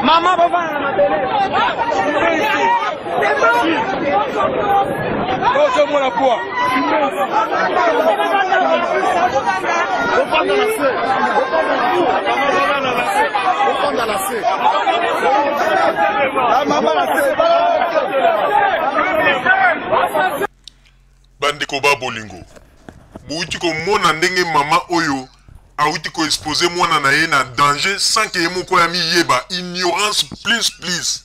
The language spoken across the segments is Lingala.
Mama bovanda na mabele. Ozomona poa. Ofanda na se. Ofanda na se. Mama na se. Bandeko ba bolingo, bowuti komona ndenge mama oyo awuti ko exposer mwana na ye na danger sans que ye moko amiyeba, ignorance plus plus.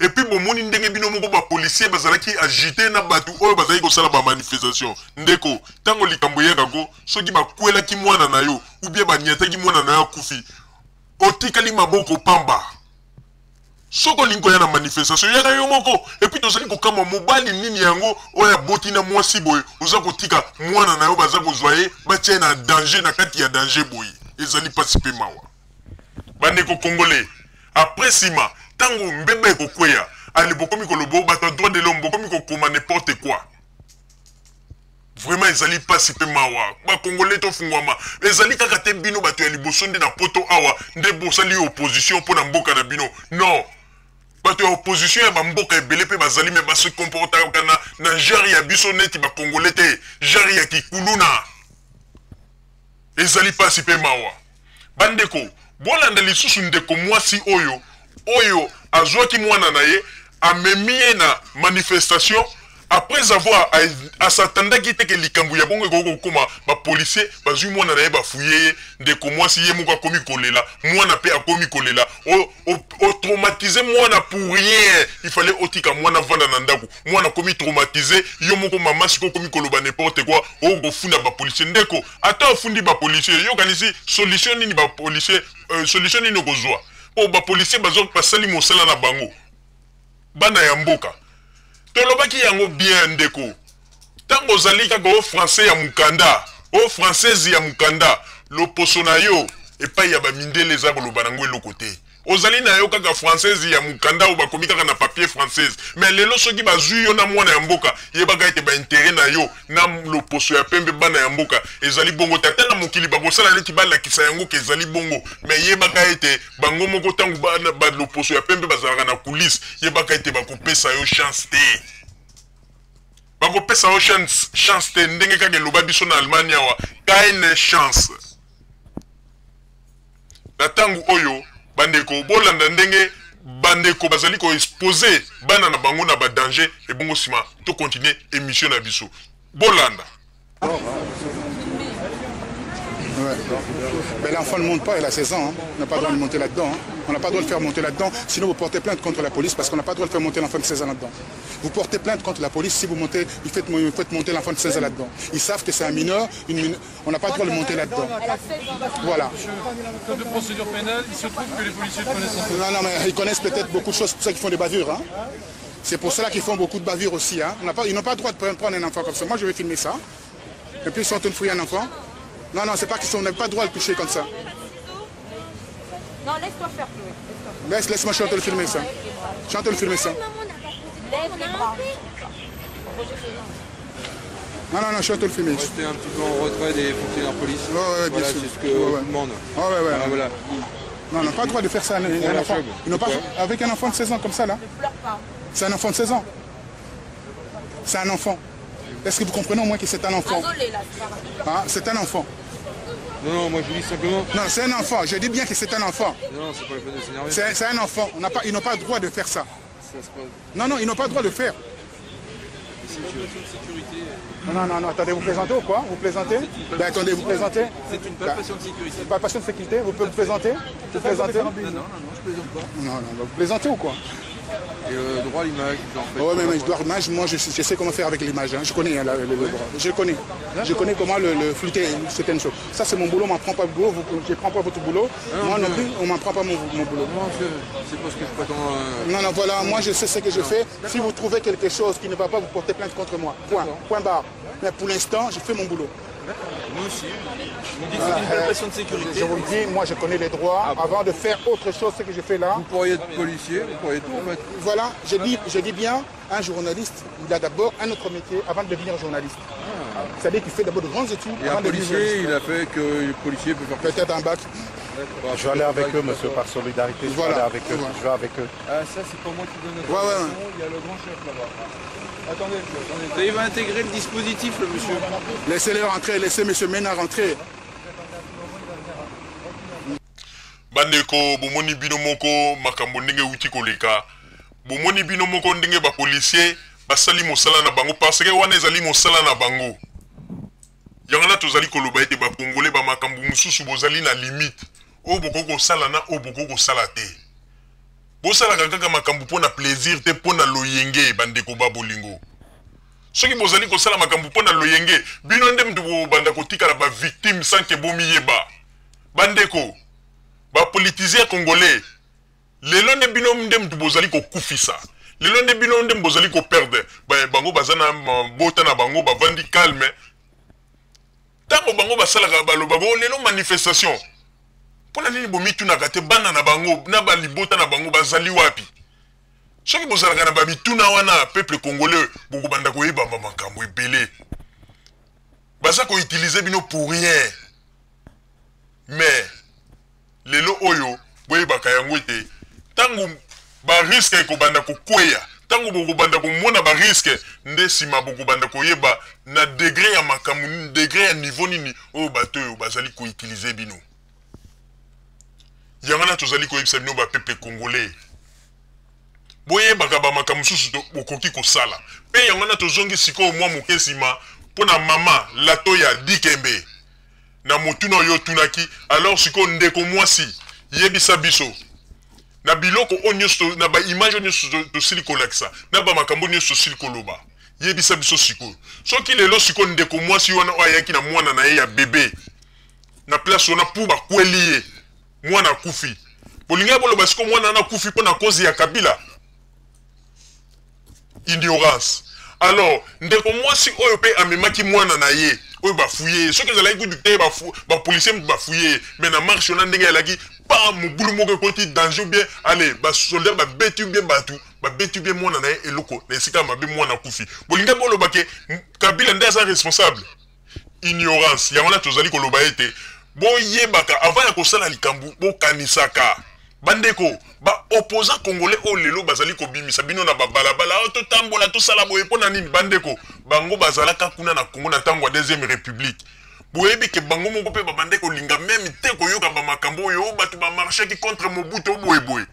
Et puis bomoni ndenge bino moko ba policiers bazalaki agite na batu oyo bazalaki kosala ba manifestation. Ndeko, tango likambo eyaka ko, soki bakwelaki mwana na yo ou bien baniataki mwana na yo akufi, otikali maboko pamba. Soki olingi koya na manifestation, yaka yo moko. Et puis tozali kokamwa mobali nini yango oyo aboti na mwasi boye, oza kotika mwana na yo baza kozwa ye batia ye na danger, na kati ya danger boye. Ezali pasi pe mawa. Bandeko Congolais, après sima tango mbeba ekokweya, ale bokomi koloba oh, bato ya droit de l'homme bokomi kokoma n'importe quoi. Vraiment ezali pasi pe mawa ba congolais tofungwama ezali kaka te bino bato ya liboso nde na poto awa nde bosali opposition mpo na mboka na bino non bato ya opposition ya bamboka ebele mpe bazali me base comportaka na, na genre ya biso neti ba congolais te genre ya kikuluna ezali pasi pe mawa bandeko bolanda lisusu ndeko mwasi oyo oyo azwaki mwana na ye amemi ye na manifestation après avoir asatandaki te ke likambo ya bongo ekoki kokoma bapolisier bazwi mwana na ye bafuye ye ndeko mwasi ye moko akomi kolela mwana mpe akomi kolela otraumatise mwana pour rien il fallait otika mwana vanda na ndako mwana akomi traumatise yo moko mama sikoyo okomi koloba n'importe quoi okofunda bapolisier ndeko ata ofundi bapolisier yo okanisi solution nini bapolisier euh, solution nini okozwa mpo bapolisier basali mosala na bango bana ya mboka tolobaki yango bien ndeko ntango ozali kaka o français ya mokanda o française ya mokanda loposo na yo epai ya bamindele eza koloba nango eloko te ozali na yo kaka française ya mokanda oyo bakomi kaka na papier française mais lelo soki bazwi yo na mwana ya mboka yebaka ete baintere na yo na loposo ya pembe bana ya mboka ezali bongo te ata na mokili bakosala neti balakisa yango ke ezali bongo mais yebaka ete bango moko ntango ba loposo ya pembe bazalaka na coulisse yebaka ete bakopesa yo chance te bakopesa yo chance, chance te ndenge kaka eloba biso na Allemagne awa keine chance na ntango oyo bandeko bolanda ndenge bandeko bazali koexpose bana na bango na badanger ebongo nsima tokontinue émission na biso bolanda. Ouais. Mais l'enfant ne monte pas, il a 16 ans, hein. On n'a pas le droit de monter là-dedans. Hein. On n'a pas le droit de faire monter là-dedans. Sinon, vous portez plainte contre la police parce qu'on n'a pas le droit de faire monter l'enfant de 16 ans là-dedans. Vous portez plainte contre la police si vous montez, vous faites, vous faites monter l'enfant de 16 ans là-dedans. Ils savent que c'est un mineur, une mineure, on n'a pas le droit de monter là-dedans. Voilà. Code de procédure pénale, il se trouve que les policiers connaissent un peu. Non, non, mais ils connaissent peut-être beaucoup de choses, c'est pour ça qu'ils font des bavures. Hein. C'est pour cela qu'ils font beaucoup de bavures aussi. Hein. On pas, ils n'ont pas le droit de prendre un enfant comme ça. Moi, je vais filmer ça. Et puis, ils sont en train de fouiller un enfant. Non, non, c'est pas qu'ils sont, on n'a pas le droit de le toucher comme ça. Non, laisse-toi faire, Chloé. Laisse, laisse-moi, je suis en train de filmer ça. Je suis en train de filmer ça. Lève les bras. Non, non, non, je suis en train de filmer. Rester un petit peu en retrait des fonctionnaires police. Ouais, ouais, bien voilà, sûr. C'est ce que ouais, ouais. je demande. Ouais, ouais, ouais. Ah, voilà. Non, on n'a pas le droit de faire ça à un, un enfant. Ils n'ont pas, avec un enfant de 16 ans comme ça, là. Ne pleure pas. C'est un enfant de 16 ans. C'est un enfant. Est-ce que vous comprenez au moins que c'est un enfant? Désolé, là, c'est pas grave. Ah, c'est un enfant. Non, non, moi je vous dis simplement. Non, c'est un enfant. Je dis bien que c'est un enfant. Non, non, c'est pas la peine de s'énerver. C'est un enfant. On n'a pas, ils n'ont pas le droit de faire ça. Ça se passe. Non, non, ils n'ont pas le droit de faire. Ici, sécurité. Non, non, non, non, attendez, vous plaisantez ou quoi? Vous plaisantez? Ben, attendez, vous plaisantez? C'est une palpation de sécurité. Palpation de sécurité, vous pouvez vous présenter? Vous plaisantez? Non, non, non, je plaisante pas. Non, non, vous plaisantez ou quoi? Et droit à l'image, en fait. Ouais, mais, mais droit à l'image, moi je, je sais comment faire avec l'image. Hein. Je connais hein, le droit. Je connais. Je connais comment le flouter certaines choses. Ça, c'est mon boulot, on m'en prend pas le boulot. Vous, je prends pas votre boulot. Ah, moi non, non plus, on m'en prend pas mon boulot. Non, c'est pas ce que je prétends. Non, non, voilà, moi je sais ce que je fais. Si vous trouvez quelque chose qui ne va pas, vous portez plainte contre moi. Point. Point barre. Mais pour l'instant, je fais mon boulot. Nous aussi. Vous nous dites que c'est une palpation de sécurité. Je vous le dis, moi je connais les droits. Ah bon. Avant de faire autre chose, ce que je fais là. Vous pourriez être policier, vous pourriez tout en fait. Voilà, je dis bien, un journaliste, il a d'abord un autre métier avant de devenir journaliste. C'est-à-dire qu'il fait d'abord de grandes études Et un avant de devenir policier, journaliste. il a fait que le policier peut faire Peut-être un bac. Je vais aller avec eux, monsieur, par solidarité. Je vais Voilà. aller avec eux. Voilà. Je vais avec eux. Ah, ça, c'est pas moi qui donne Ouais, ouais, ouais. Il y a le grand chef là-bas. Attendez, monsieur, attendez. Il va intégrer le dispositif, le monsieur. Laissez-les rentrer, laissez monsieur Mena rentrer. Bandeko, bomoni bino moko makambo ndenge euti koleka. Bomoni bino moko ndenge bapolisier basali mosala na bango, parce que wana ezali mosala na bango. Yango wana tozali koloba ete bakongole ba makambo mosusu bozali na limite oyo bokoki kosala na oyo bokoki kosala te. Bosalaka kaka makambo mpo na plaisir te, mpo na loyenge. Bandeko ba bolingo, soki bozali kosala makambo mpo na loyenge, bino nde mutu bobanda kotikala bavictime sans ke bomiyeba. Bandeko, bapolitisien congolais, lelo nde bino nde mutu bozali kokufisa, lelo nde bino nde bozali koperdre. Bango baza na mabota na bango, bavandi calme. Ntango bango basalaka, balobaka o lelo manifestation, mpona nini bomitunaka te bana na bango na balibota na bango bazali wapi? Soki bozalaka na bamituna wana, peuple congolais, bokobanda koyebamba makambo ebele. Baza koutiliser bino pour rien. Mais lelo oyo boyebaka yango ete ntango barisque ekobanda kokweya, ntango bokobanda komona barisque, nde nsima bokobanda koyeba na degré ya makambo, degré ya niveau nini oyo bato oyo bazali koutiliser bino. Yango wana tozali koyebisa bino, bapeuple congolais, boyebaka bamakambo mosusu bokoki kosala. Mpe yango wana tozongi sikoyo mwa moke nsima mpo na mama Latoya Dikembe na motuna oyo otunaki. Alors sikoyo, ndeko mwasi, yebisa biso na biloko oyo nyonso, na baimage oyo nyonso tosili kolakisa, na bamakambo nyonso tosili koloba, yebisa biso sikoyo, soki lelo sikoyo ndeko mwasi wana oyo ayaki na mwana na ye ya bebe na place wana, mpo bakweli ye, mwana akufi, bolingai boloba sikoyo mwana wana akufi mpo na cause ya Kabila? Ignorance. Alors ndeko mwasi oyo mpe amemaki mwana na ye oyo bafuye ye, soki ezalaki kutu te bapolisier mutu bafuye ye, mais na marche wana ndenge ezalaki pa mobulu moko ekoti, danger, bien ale basoldat babeti, bien bato babeti, bien mwana na ye eloko na esika mabe, mwana akufi, bolingai boloba ke Kabila nde aza responsable? Ignorance. Yango wana tozali koloba ete boyebaka avant ya kosala likambo, bokanisaka. Bandeko baopposant congolais oyo lelo bazali kobimisa bino na babalabala oyo, totambola, tosala boye, mpo na nini? Bandeko, bango bazalaka kuna na Congo na ntango ya Deuxième République. Boyebi ke bango moko mpe babande kolinga même te koyoka bamakambo oyo oyo bato bamarchaki contre Mobutu boyeboye,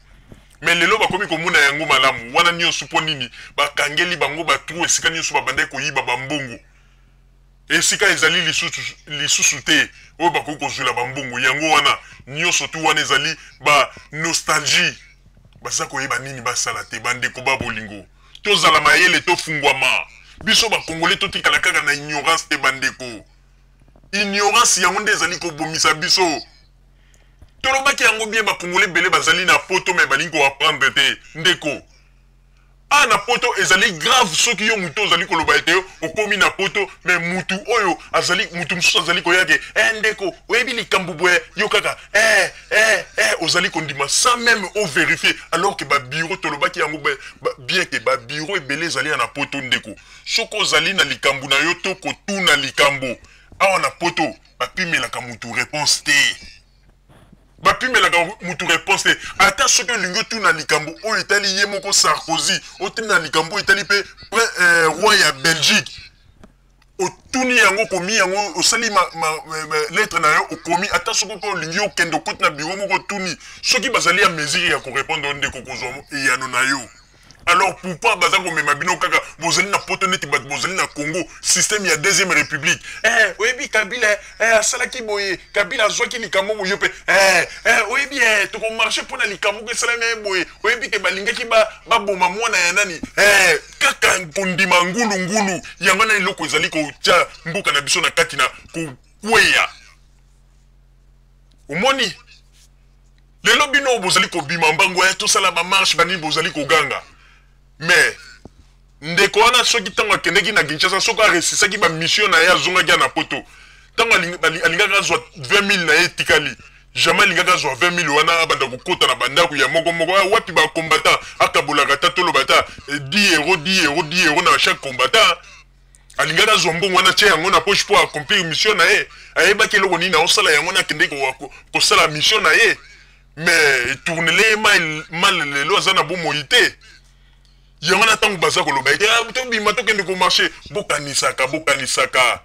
mais lelo bakomi komona yango malamu. Wana nyonso mpo nini? Bakangeli bango batrou esika nyonso babandaki koyiba bambongo. Esika ezali lisusu te oyo bakoki kozwela bambongo. Yango wana nyonso tu wana ezali banostalgie, baza koyeba nini basala te. Bandeko ba bolingo, tozala mayele, tofungwama. Biso bakongole totikala kaka na ignorance te. Bandeko, ignorance yango nde ezali kobomisa biso. Tolobaki yango bien, bakongole ebele bazali na poto, mais balingi koapprendre te. Ndeko, a na poto ezali grave soki yo mutu ozali koloba ete okomi na poto, mais mutu oyo azali mutu mosusu azali koya ke ndeko, oyebi likambo boye, yo kaka ozali kondima sans même ovérifie, alors ke babureau, tolobaki yango bien ke babureau ebele ezali ya na poto. Ndeko, soki ozali na likambo na yo to kotuna likambo awa na poto, bapimelaka mutu réponse te, bapimelaka mutu réponse te. Ata soki olingi otuna likambo oyo etali ye moko Sarkozy, otuna likambo oyo etali mpe roi ya Belgique, otuni yango, okomi yango, osali ma lettre na yo, okomi. Ata soki mpe olingi okende, okoti na bureau moko, otuni, soki bazali ya mesure ya korépondre, ndeko, kozwa eyano na yo. Alors pourquoi baza komema bino kaka bozali na poto neti bato bozali na Congo, système ya Deuxième République? Oyebi Kabila asalaki boye, Kabila azwaki likambo boye, yo mpe oyebi tokomarche mpo na likambo ko esalami ye boye, oyebi ke balingaki baboma mwana ya nani, kaka kondima ngulungulu. Yango wana eloko ezali kotia mboka na biso na kati na kokweya. Omoni lelo bino bozali kobima mbango ya tosala bamarche, banini, bozali koganga, mais ndeko wana soki ntango akendeki na Kinshasa, soki aresisaki bamission na ye, azongaki ya na poto. Ntango alingaka azwa 20 000 na ye etikali, jamais alingaka azwa 20 000 wana abanda kokota na bandako ya moko moko. Ah, wapi ba combattant akabolaka ata toloba ata 10 euros, 10 euros, 10 euros na chaque combattant. Alingaka azwa mbongo wana atia yango na poche mpo accomplir mission na ye. Ayebaki eloko nini aosala yango na akendeki kosala mission na ye, mais etournele ye mal. Lelo aza na bomoi te. Yango wana ntango baza koloba ete ah, tobima tokende komarche, bokanisaka, bokanisaka,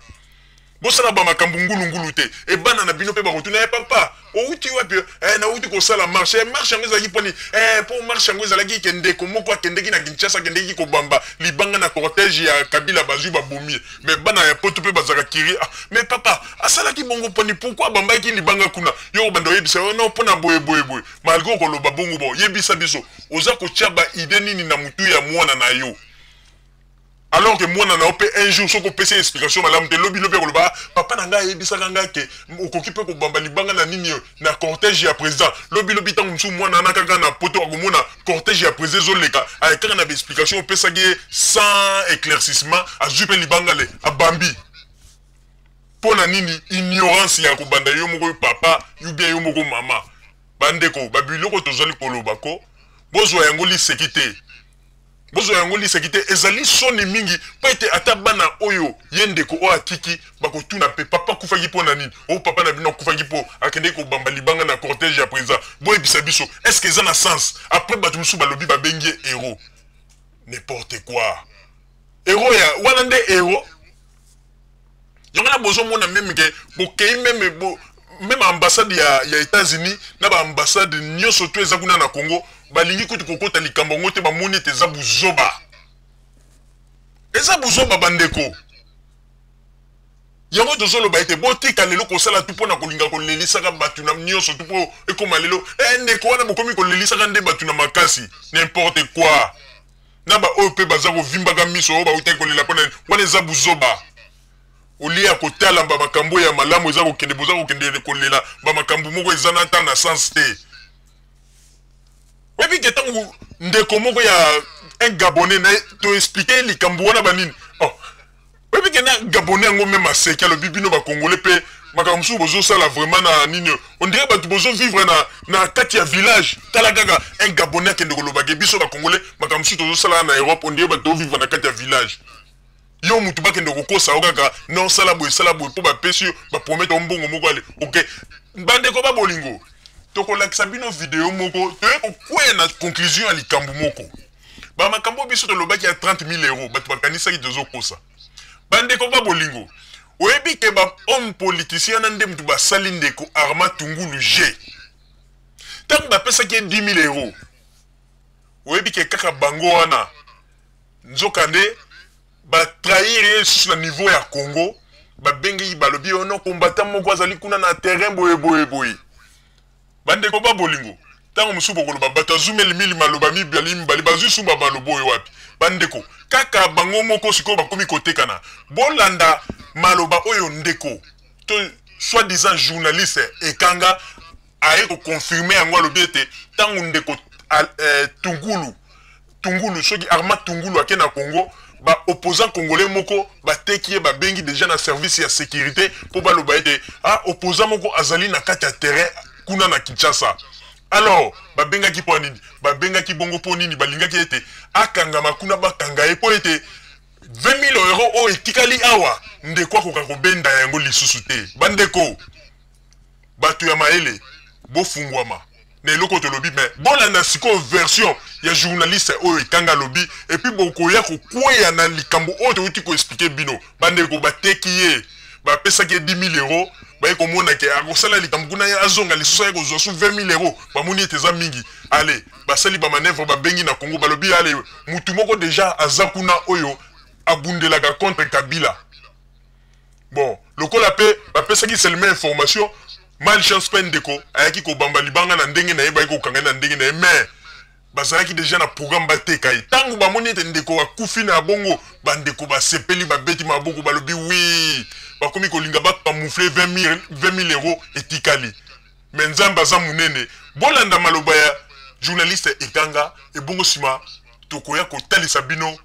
bosala bamakambo ngulungulu te. Ebana na bino mpe bakotuna ye: papa, outi wapi? Eh, nauti kosala marche. Eh, marche yango ezalaki mponi? Eh, mpo marche yango ezalaki ke ndeko moko akendeki na Kinshasa, akendeki kobamba libanga na cortège ya Kabila, bazwi babomi. Mais bana ya poto mpe bazalaka kiri. Ah, mais papa asalaki bongo mponi? Pourquoi abambaki libanga kuna? Yo kobanda oyebisa yo no mpona boye boye boye. Malgré okoloba bongo, bo yebisa biso oza kotia ba idée nini na mutu ya mwana na yo, alors que mwana na yo mpe un jour soki opesi explication malamu te, lobi lobi akoloba: papa na ngai ayebisaka ngai ke okoki mpe kobamba libanga na nini, na cortège ya président. Lobi lobi, ntango mosusu mwana wana kaka na poto akomona cortège ya président ezoleka, aye kaka na baexplication opesaki ye sans éclaircissement, azwi mpe libanga le abambi. Mpo na nini? Ignorance ya kobanda yo moko papa ou bien yo moko mama. Bandeko, babiloko tozali koloba ko bozwa yango liseki te, bozwa yango liseki te. Ezali soni mingi mpo ete ata bana oyo ye ndeko oyo atiki bakotuna mpe: papa akufaki mpo na nini? Oyo papa na bino akufaki mpo akendeki kobamba libanga na cortège ya président. Boyebisa biso, est ce que eza na sens? Après bato mosusu balobi babengi ye héros. N'importe quoi! Héros ya wana nde héros yango wana bozomona même ke bokei même bo, même ambassade ya États-Unis na baambassade nyonso to eza kuna na Congo balingi kutu kokota likambo yango te. Bamoni ete eza buzoba, eza buzoba. Bandeko, yango tozoloba ete botika lelo kosala tu mpona kolinga kolelisaka bato na nyonso tu mpo ekóma lelo e ndeko wana bokomi kolelisaka nde bato na makasi. N'importe quoi! Na baoyo mpe baza kovimbaka miso oyo bautaki kolela mpona wana, eza buzoba. Olie ya kotala bamakambo ya malamu eza kokende, boza kokende kolela bamakambo moko eza na ntan na sens te. Oyebi ke ntango ndeko moko ya un Gabonais na toexpliquer likambo wana banini, oh, oyebi ke na Gabonais yango même aseki, alobi: bino Bakongole mpe makambo mosusu bozosala vraiment na nini, on dirait bato bozovivre na kati ya village. Tala kaka un Gabonais akende kolobake biso Bakongole makambo mosusu tozosala na Europe, on dirait bato tozovivre na kati ya village. Yo mutu bakende kokosa yo kaka non, sala boye, sala boye, mpo bapesi yo, bapromettre yo mbongo moko. Ale, ok, bandeko babolingo, tokolakisa bino video moko, toye kokweya na conclusion ya likambo moko. Bamakambo biso tolobaki ya 30 000 euros, bato bakanisaki tozokosa. Bandeko babolingo, oyebi ke bahomme politicien na nde mutu basali ndeko Armand Tungulu g ntango bapesaki ye 10 000 euros, oyebi ke kaka bango wana nzokande batrahir ye lisusu na niveau ya Congo. Babengi, balobi ono combattant moko azali kuna na terrain boye boye boye. Bandeko babolingo, ntango mosusu bokoloba bato azumeli mili maloba mibali mibale bazwi sumba maloba oyo wapi? Bandeko, kaka bango moko sikoyo bakomi kotekana. Bolanda maloba oyo ndeko to soi-disant journaliste Ekanga aye koconfirmer yango. Alobi ete ntango ndeko Tungulu, soki Armand Tungulu ake na Congo, baopposant congolais moko bateki ye. Babengi déjà na service ya sécurité mpo baloba ete ah, opposant moko azali na kati ya terrain kuna na Kinshasa. Alors babengaki mpo nini? Babengaki bongo mpo nini? Balingaki ete akangama kuna, bakanga ye mpo ete 20 000 euro oyo etikali awa, ndeko akoka kobenda yango lisusu te. Bandeko, bato ya mayele, bofungwama na eloko tolobi. Me bolanda sikoyo version ya journaliste oyo Ekanga alobi, et puis bokoya kokweya na likambo oyo touti koexpliquer bino. Bandeko, bateki ye, bapesaki ye 10 000 euros, baye komona ke akosala likambo kuna, ye azonga lisusu, aye kozwa su 20 000 euros. Bamoni ete eza mingi. Ale, basali bamanœuvre, babengi na Congo, balobi: ale, mutu moko déjà aza kuna oyo abundelaka contre Kabila. Bon, lokola mpe bapesaki seulement information, malchance mpe ndeko ayaki kobamba libanga na ndenge na ye, bayaki kokanga ye na ndenge na ye. Mais bazalaki déjà na programme bateka ye. Ntango bamoni ete ndeko akufi na bongo, bandeko basepeli, babeti maboko, balobi wi bakomi kolinga bacamoufler 20 000 euros etikali. Mais Nzambe aza monene. Bolanda maloba ya journaliste Ekanga, ebongo nsima tokoya kotalisa bino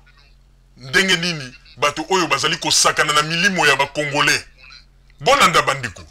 ndenge nini bato oyo bazali kosakana na milimo ya Bakongolais. Bolanda bandeko.